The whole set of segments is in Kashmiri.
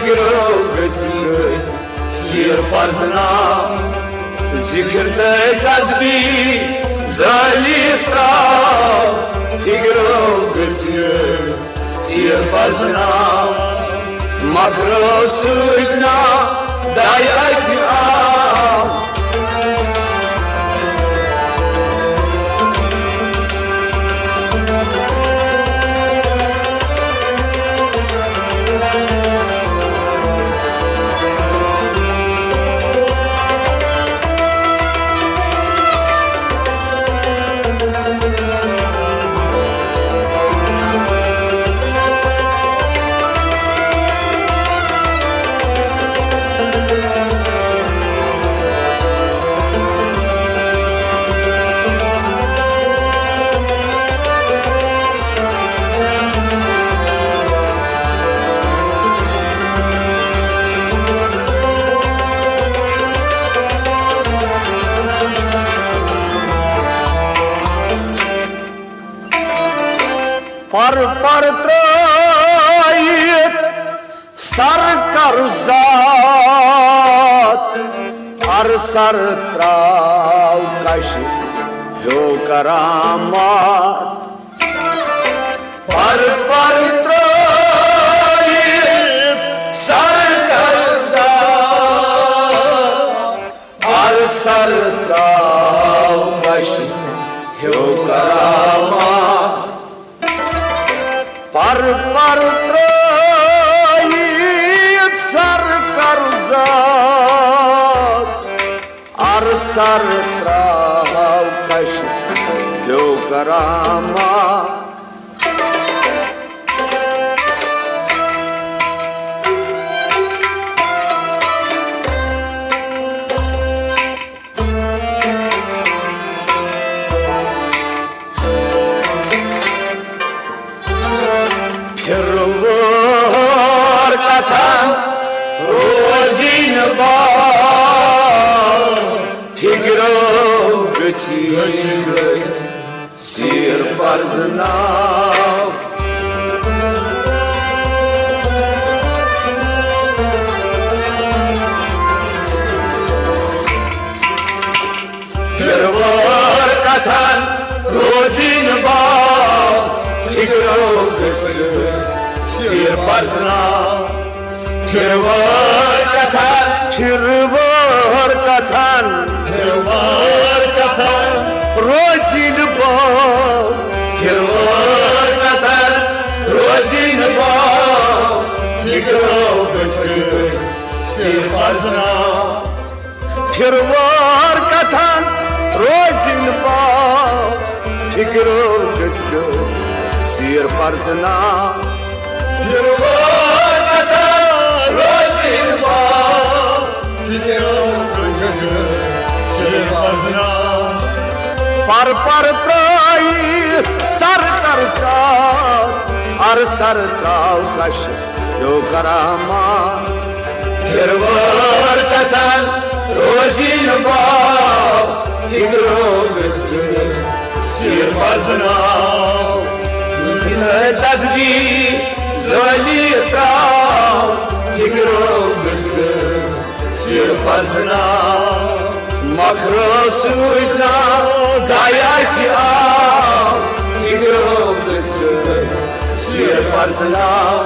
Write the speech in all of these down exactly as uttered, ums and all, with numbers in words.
گٔژھۍ گٔژھۍ سیر پرزناو، ذکر تہٕ تسبیح زٲلی تراو، ہِگرو گٔژھۍ گٔژھۍ سیر پرزناو، مکرو سۭتۍ نا دایہِ اَتھِ آو۔ پر پر ترٲیِتھ سر کر زاد، ار سر تراو کش ہیو کرامات۔ پر پر ترٲیِتھ سر کر زاد، ار سر تراو کش ہیو کرامات۔ پر پر ترٲیِتھ سر کر زاد، ار سر تراو کش ہیو کرامات۔ پھِروٲر کتھا روزی نہٕ باو، فِکرو گٔژھۍ گٔژھۍ سیر پرزناو۔ پھِروٲر کتھن روزی نہٕ باو، فِکرو گٔژھۍ گٔژھۍ سیر پرزناو۔ پھِروٲر کتھن، پھِروٲر کتھن، پھِروٲر کتھن روزی نہٕ باو۔ پھِروٲر کتھن روزی نہٕ باو، فِکرو گٔژھۍ گٔژھۍ سیر پرزناو۔ پھِروٲر کتھن روزی نہٕ باو، فِکرو گٔژھۍ گٔژھۍ سیر پرزناو۔ پھِروٲر کتھن روزی نہٕ باو، فِکرو گٔژھۍ گٔژھۍ سیر پرزناو۔ پر پر ترٲیِتھ سر کر زاد، ار سر تراو کش ہیو کرامات۔ پھِروٲر کتھن روزی نہٕ باو، فِکرو گٔژھۍ گٔژھۍ سیر پرزناو۔ تسبیح زٲلی تراو، فِکرو گٔژھۍ گٔژھۍ سیر پرزناو۔ مکرو سۭتۍ نا دایہِ اَتھِ آو، فِکرو گٔژھۍ گٔژھۍ سیر پرزناو۔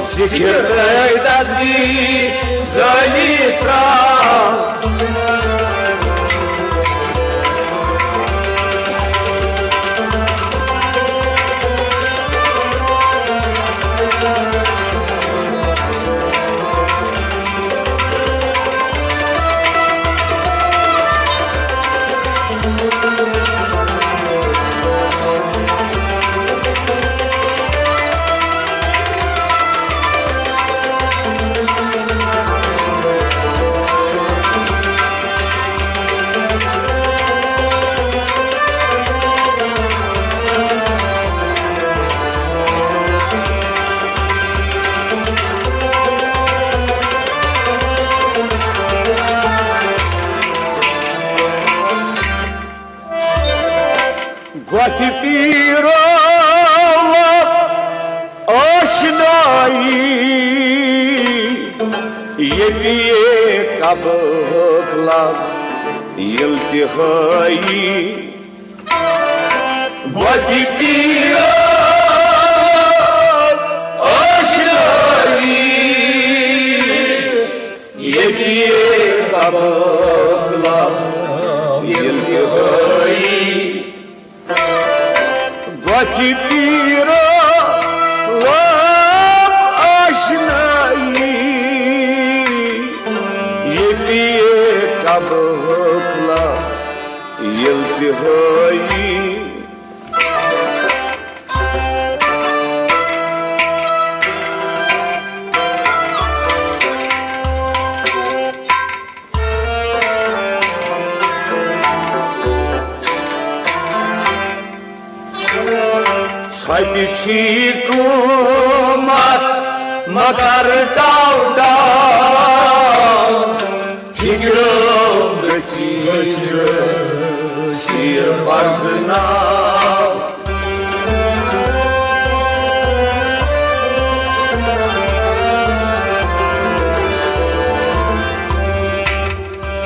ذِکِر تہٕ تسبیح زٲلی تراو۔ ییٚتہِ کبہٕ لب ییٚلہِ تہِ ہٲیی، وتہِ پیٖرا آشنایی۔ ییٚتہِ کبہٕ لب ییٚلہِ تہِ ہٲیی، وتہِ پیٖرا لب آشنایی۔ ییٚتہِ کبہٕ لب ییٚلہِ تہِ ہٲیی۔ ژھۄپہِ چھی قۭمتھ مگر ٹاو ٹاو، فِکرو گٔژھی سیر پرزٕناو۔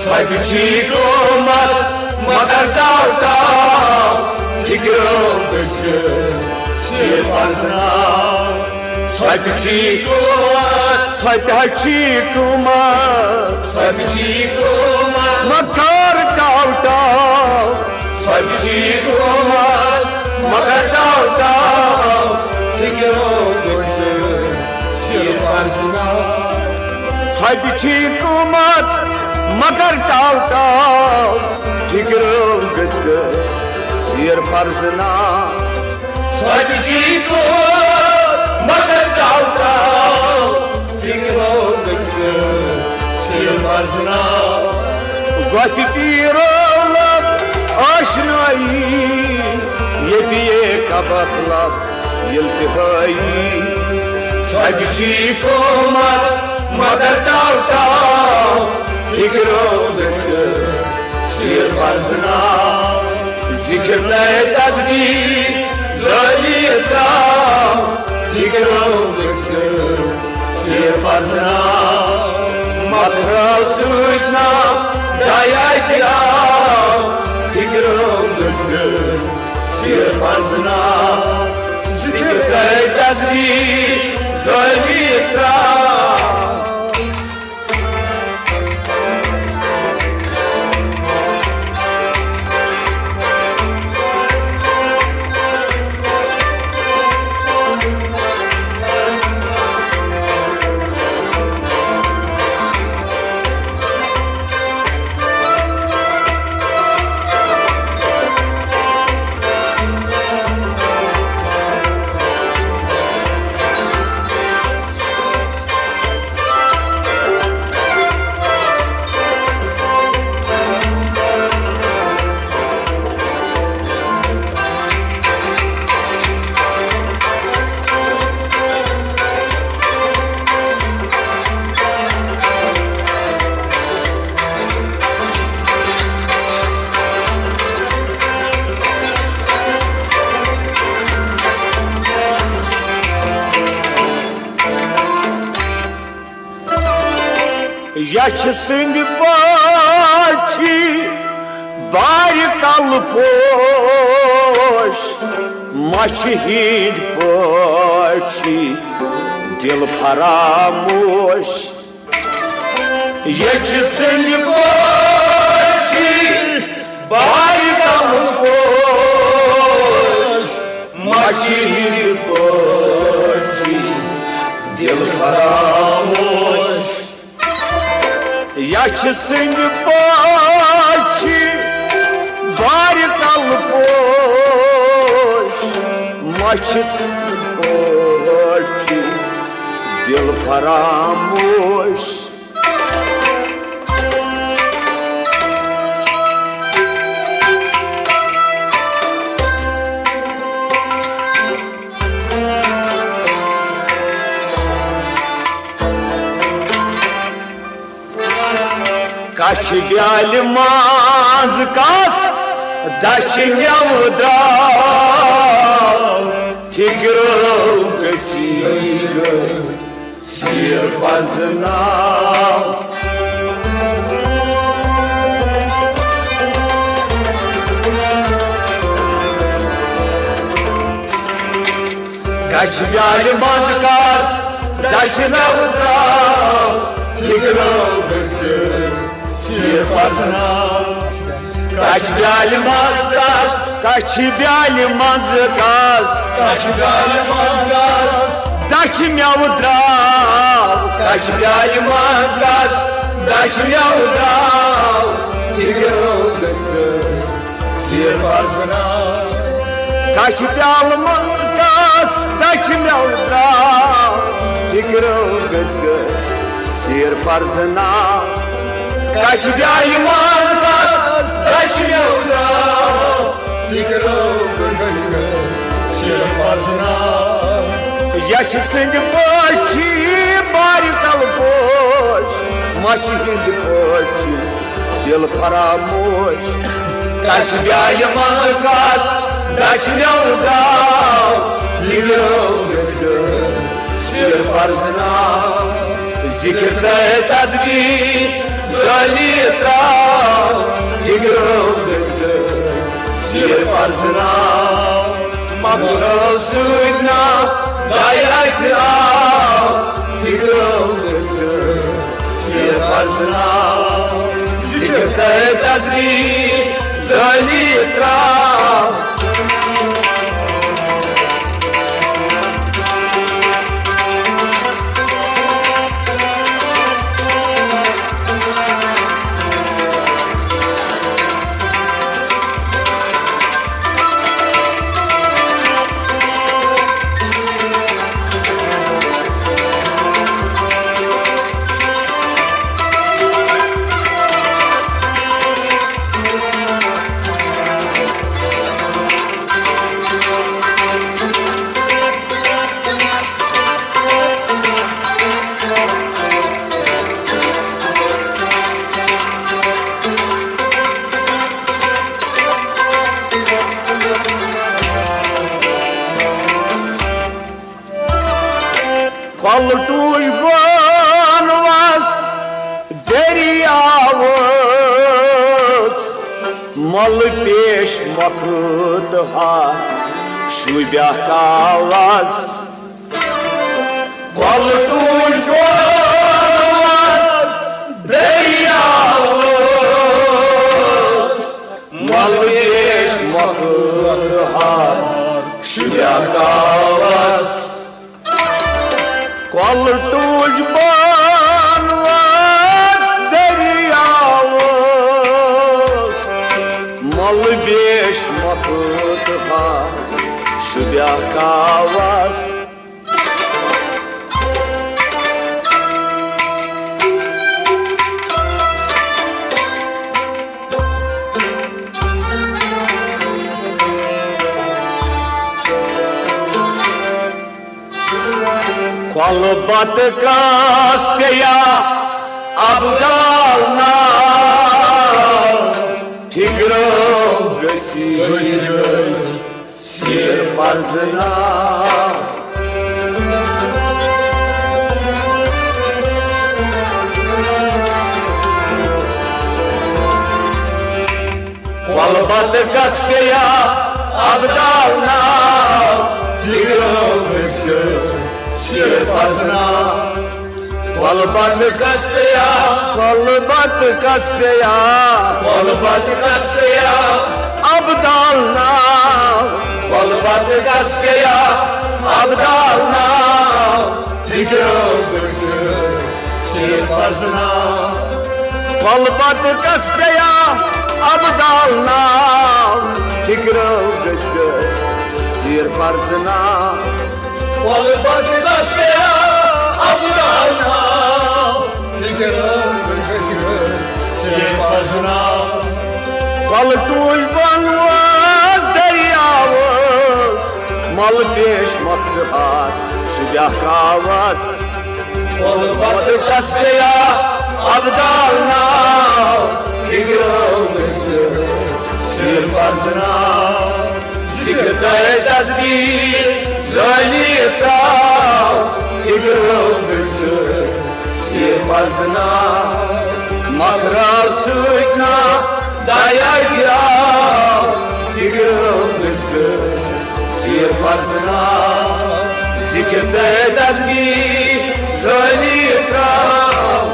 ژھۄپہِ چھی قۭمتھ مگر ٹاو ٹاو، فِکرو گٔژھِس سیر پرزٕناو۔ ژھۄپہِ چھی قۭمتھ، ژھۄپہِ حظ چھی قۭمتھ، ژھۄپہِ چھی قۭمتھ مگر ٹاو ٹاو۔ ژھۄپہِ چھی قۭمتھ مگر ٹاو ٹاو، فِکرو گٔژھِس سیر پرزٕناو۔ ژھۄپہِ چھی قۭمتھ مگر ٹاو ٹاو، فِکرو گٔژھِس سیر پرزٕناو۔ ژھۄپہِ چھی قۭمتھ مگر ٹاو ٹاو، فِکرو گٔژھِس سیر پرزٕناو۔ وتہِ پیٖرو لب آشنایی، ییٚتہِ کبہٕ لب ییٚلہِ تہِ ہٲیی۔ ژھۄپہِ چھی قۭمتھ مگر ٹاو ٹاو، فِکرو گٔژھِس سیر پرزٕناو۔ ذِکر نَے تسبیح ذٲلی تراو، فِکرو گٔژھِس سیر پرزٕناو۔ مکھراو سۭتۍ ناو دایہِ تہِ آو، فِکرو گٔژھِس سیر پرزٕناو۔ ذِکر نَے تسبیح ذٲلی تراو۔ یَچھِ سٕنٛدِ پٲٹھۍ بارِ کل پوش، مَچھِ ہِنٛدۍ پٲٹھۍ دِل فراموش۔ یَچھِ سٕنٛدِ پٲٹھۍ بارِ کل پوش، مَچھِ ہِنٛدۍ پٲٹھۍ دِل فراموش۔ یَچھِ سٕنٛدِ پٲٹھۍ بارِ کل پوش، مَچھِ سٕنٛدِ پٲٹھۍ دِل فراموش۔ کچھِ بیالہِ منٛز کس دچھِ مٮ۪وٕ درٛاو، فِکرو گٔژھی گٔژھ۔ سیر پرزناو۔ کچھ بیالہِ منٛز کس دچھ مٮ۪وٕ درٛاو، فِکرو گٔژھِتھ سیر پرزناو۔ کچھ بیالہِ منٛز کس، کچھ بیالہِ منٛز کس، کچھ بیالہِ منٛز کس دچھ مٮ۪وٕ درٛاو، کچھ بیالہِ منٛز کس دچھ مٮ۪وٕ درٛاو، فِکرو گٔژھِتھ سیر پرزناو۔ کچھ پیالہٕ منٛز کس دچھ مٮ۪وٕ درٛاو، فِکرو گٔژھِتھ سیر پرزناو۔ کچھ بیالہِ منٛز کس دچھ مٮ۪وٕ درٛاو، فِکرو گٔژھِتھ سیر پرزناو۔ یچھِ سٕنٛدِ پٲٹھۍ چھِ بارِ تل پوش، مچھِ ہٕنٛدِ پٲٹھۍ چھِ دل فراموش۔ کچھ بیالہِ منٛز کس دچھ مٮ۪وٕ درٛاو، فِکرو گٔژھِتھ سیر پرزناو۔ ذکر تہٕ تسبیح زٲلی ترٛاو، فِکرو گٔژھِتھ سیر پرزناو۔ مغرب سۭتۍ نا دایہِ اَتھِ آو، فِکرو گٔژھِتھ سیر پرزناو۔ ذکر تہٕ تسبیح زٲلی ترٛاو۔ کۄلہٕ ٹوٗج بانوَس دٔریاوَس، مۄلہٕ پیش مۄکھٕ تہٕ ہا شوٗبیا کاوَس۔ کۄلہٕ ٹوٗج بانوَس دٔریاوَس، مۄلہٕ پیش مۄکھٕ تہٕ ہا شوٗبیا کاوَس۔ کۄلہٕ ٹوٗج بانوَس دٔریاوَس، مۄلہٕ بیش مۄکھٕ تہٕ ہا شوٗبیا کاوَس۔ کۄلہٕ بتہٕ کس پیٚیا ابدال ناو، فِکرو گٔژھِتھ سیر پرزناو۔ کۄلہٕ بتہٕ کس پیٚیا ابدال ناو، فِکرو گٔژھِتھ سیر پرزناو۔ کۄلہٕ بتہٕ کس پیٚیا، کۄلہٕ بتہٕ کس پیٚیا، کۄلہٕ بتہٕ کس پیٚیا ابدال ناو۔ کۄلہٕ بتہٕ کس پیٚیا ابدال ناو، فِکرو گٔژھِتھ سیر پرزناو۔ کۄلہٕ بتہٕ کس پیٚیا ابدال ناو، فِکرو گٔژھِتھ سیر پرزناو۔ کۄلہٕ بتہٕ کس پیٚیا ابدال ناو، فِکرو گٔژھِتھ سیر پرزناو۔ کۄلہٕ ٹوٗج بانوَس دٔریاوَس، مۄلہٕ پیش مۄکھٕ تہٕ ہا شوٗبیا کاوَس۔ کۄلہٕ بتہٕ کس پیٚیا ابدال ناو، فِکرو گٔژھِتھ سیر پرزناو۔ ذکر تہٕ تسبیح زٲلی ترٛاو، فِکرو گٔژھِتھ پرزناو، مکرا سۭتۍ نا دیا گیا، فکرو گٔژھ گٔژھ سیر پرزناو، ذکر تہٕ تسبیح زٲلی تراو۔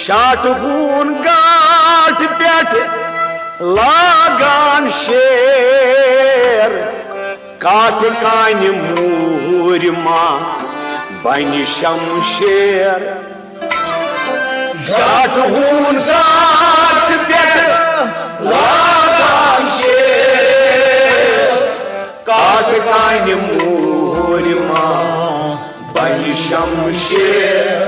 شاٹہٕ ہوٗن گاٹھ پٮ۪ٹھ لاگان شیر، کاتھ کانہِ موٗرۍ ما بنہِ شمشیر۔ شاٹہٕ ہوٗن گاٹھ پٮ۪ٹھ لاگان شیر، کاتھ کانہِ موٗرۍ ما بنہِ شمشیر۔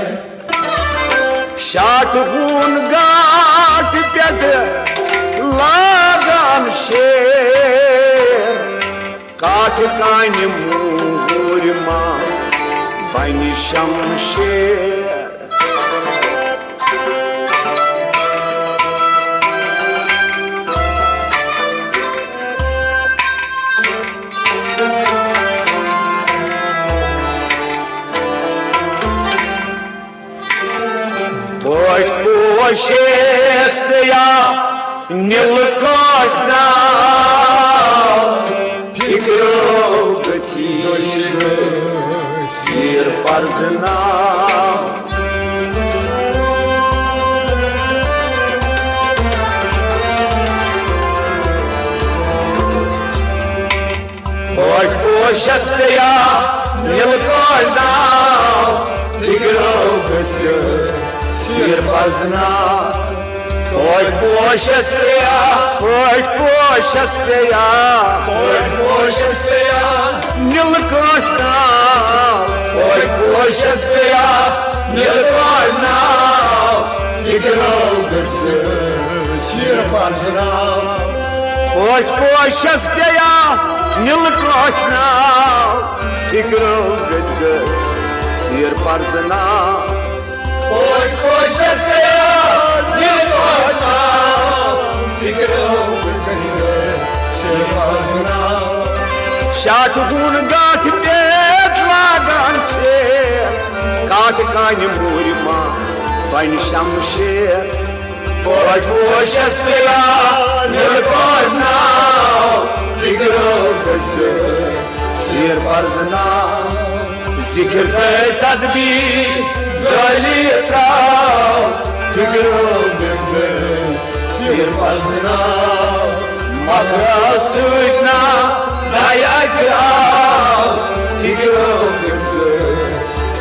شاٹہٕ ہوٗن گاٹھ پٮ۪ٹھ لاگان شیر، کاتھ کانہِ موٗرۍ ما بنہِ شمشیر۔ پٲٹھۍ پوشس تیا نِل کاٹنا، فکرو گژھی سیر پرزنا۔ پٲٹھۍ پوشس تیا نِل کاٹنا، فکرو گژھِ سیر پرزنا۔ پٲٹھۍ پوشس پیا، پٲٹھۍ پوشس پیا، پٲٹھۍ پوشس پیا نِل کاٹنا، پٲٹھۍ پوشس پیا نِل کاٹنا، فکرو گژھِ سیر پرزنا۔ پٲٹھۍ پوشس پیا نِل کاٹنا، فکرو گژھِ گژھِ سیر پرزنا۔ پٲٹھۍ پوشس پیا نِل کاٹنا، فکرو گژھِ سیر پرزنا۔ شاٹہٕ ہوٗن گاٹھ پٮ۪ٹھ لاگان شیر، کاتھ کانہِ موٗرۍ ما بنہِ شمشیر۔ پٲٹھۍ پوشس پیا نِل کاٹنا، فکرو گژھِ سیر پرزنا۔ ذکر تہٕ تسبیح زٲلی تراو، فکرو گژھِ سیر پرزنا۔ مکرا سۭتۍ نا دیا گیا، فکرو گژھِ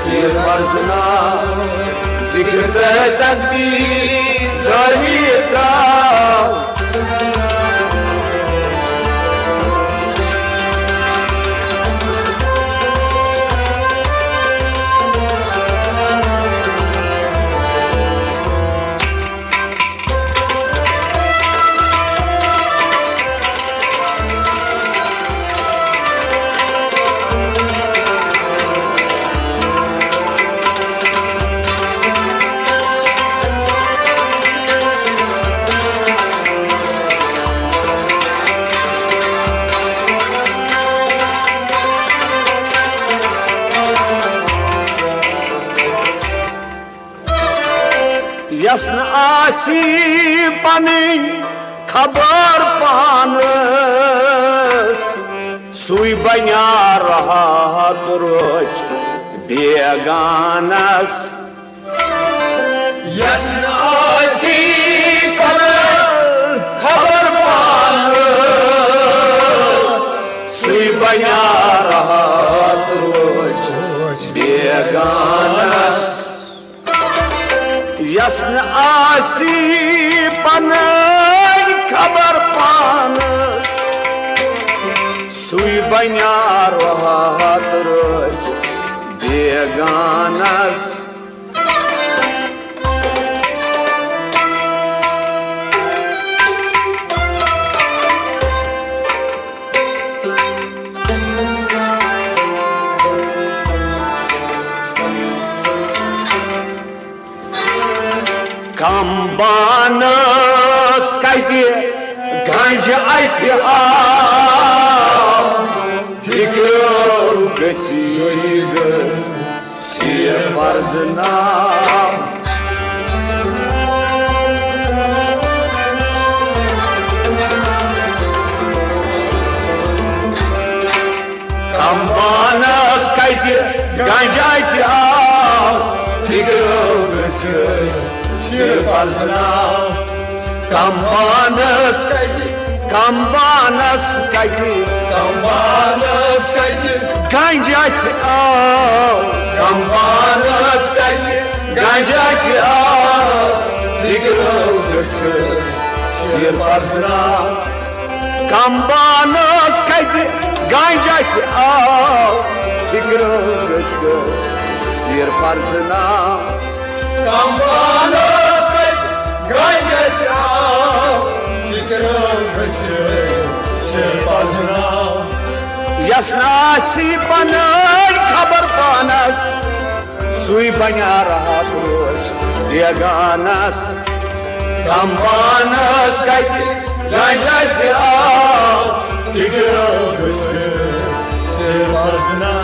سیر پرزنا۔ ذکر تہٕ تسبیح زٲلی تراو۔ یس نہٕ آسی پنٕنۍ خبر پانس، سُے بنیا راحت روچ بیگانس۔ یس نہٕ آسی پنٕنۍ خبر پانس، سُے بنیا راحت روچ بیگانس، یس نہٕ آسی پنٕنۍ خبر پانس، سُے بنیا راحت رٲچھ بیگانس۔ کم بانس کتہِ گنج اتھِ آو، فکرو گژھی گژھ سیر پرزناو۔ کم بانس کتہِ گنج اتھِ آو، فکرو گژھِ سر پرزناو۔ کم بانس کتہِ، کم بانس کتہِ، کم بانس کتہِ گنج اتھِ آو، کم بانس کتہِ گنج اتھِ آو، فکرو گژھِ سر پرزناو۔ کم بانس کتہِ گنج اتھِ آو، فکرو گژھِ گژھ سیر پرزناو۔ کم بانس کتہِ گنج اتھِ آو، فکرو گژھِ سیر پرزناو۔ یس نہٕ آسی پنٕنۍ خبر پانس، سُے بنیا راحت رٲچھ بیگانس۔ کم بانس کتہِ گنج اتھِ آو، فکرو گژھِ سیر پرزناو۔